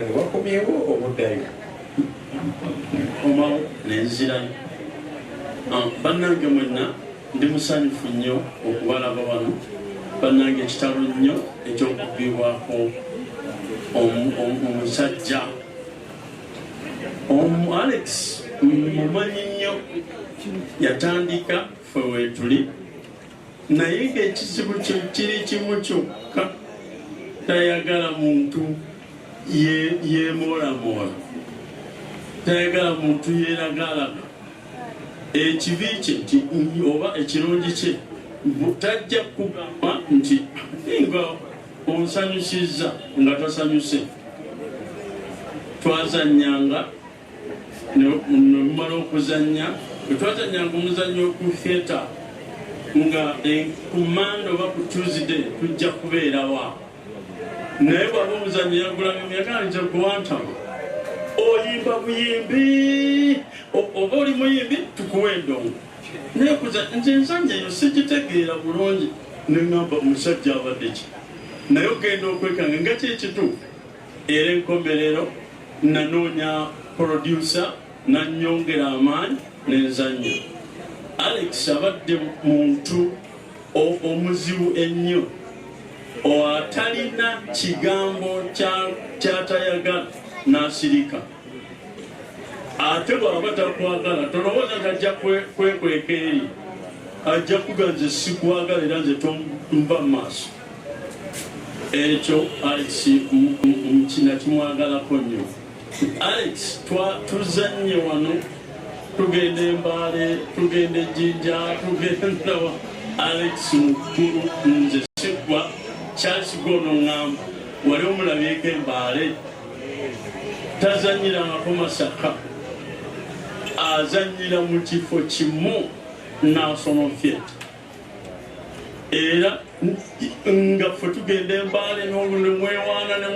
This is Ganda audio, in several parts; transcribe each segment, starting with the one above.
Wakomyewo obuddayo? Komawo nenzirayo. Bannange mwenna, ndi musanyufu nnyo okubalaba wano. Bannange, ekitalo nnyo ekyokugibwako omusajja Alex. Mumanyi nnyo, yatandika ffe weetuli, naye ngaekizibu kyo kiri kimu kyokka, tayagala muntu yemoolamola, tayagala muntu yeragalaga. Ekibi kye nti oba ekirungi kye, tajja kugamba nti nga onsanyusizza nga tasanyuse. Twazanyanga, nemumala okuzanya, twazanyanga omuzanyo ku theatre nga ku Mande oba ku Tuesday tujja kubeerawa, naye bwaba omuzanyo yagulamu yagala nti guwantama oyimba buyimbi oba oli muyimbi tukuwa endongo, naye kuza nze enzanya eyo sigitegeera bulungi. Neŋamba, omusajja abadde ki? Naye ogenda okwekanga nga kyekituufu. Era enkomerero nanoonya producer nanyongera amaanyi nenzanya. Alex abadde muntu omuzibu ennyo, atalina kigambo kyatayagala n'asirika. Ate bw'aba takwagala, tolowooza nti ajja kwekweka eri, ajja kuga nze sikwagala era nze tonva mu maaso. Ekyo Alex nakimwagalako nnyo. Alex tuzannye wano, tugenda Embaale, tugenda Ejjinja, tugenda wa. Alex mukulu, nze siggwa Charles gono ŋŋamba wali omulabyeko Embaale, tazanyirangako Masaka, azanyira mu kifo kimu, National Theatre. Era nga ffe tugenda Embaale nemwewaana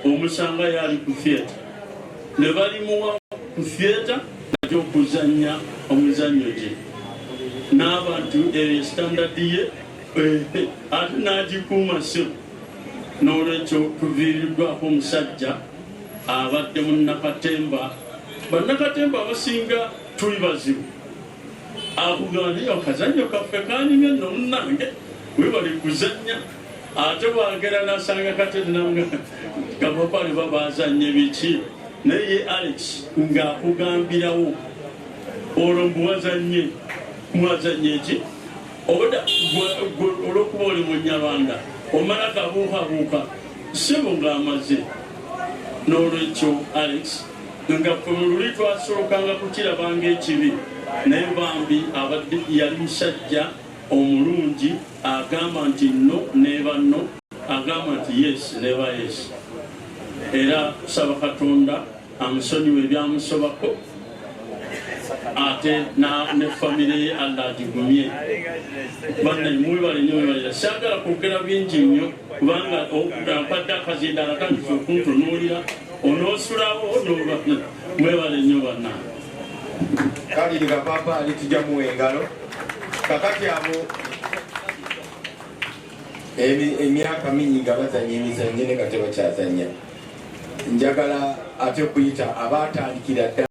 omusanga yali ku theatre, ne balimuwa ku theatre ajja okuzanya omuzannyo gye n'abantu. Eyo standard ye, ate n'agikuuma sebo. N'olwekyo tuviiriddwako omusajja abadde munnakatemba. Bannakatemba abasinga tuli bazibu, akugamba naye akazannyo kaffe kanyumye nno, munnange webali kuzannya. Ate bwagera nasanga katete kapapali babazanye biki, naye ye Alex ng'akugambirawo olwo mbu wazanye, mwazanye ki? Obuda olwokuba oli Munyarwanda omala kabuukabuuka sebo ng'amaze. N'olwekyo Alex, nga ffe mu luli twasookanga kukirabanga ekibi, naye bambi abadde yali musajja omulungi, agamba nti no neba no, agamba nti yes neba yes. Era tusaba Katonda amusonyiwe ebyamusobako, ate ne famire ye Allah agigumye. Bannaye, mwebale nnyo, mwebalira. Saagala kwogera bingi nnyo kubanga mpadde akazinda akatandise okuntunuulira onoosulawo. Mwebale nnyo bannange. Kaliri Kapaapaali, tujja muwa engalo. Kakati abo emyaka mingi nga bazanya emizannyo ne kati bakyazanya. Njagala ate okuyita abaatandikira ddala.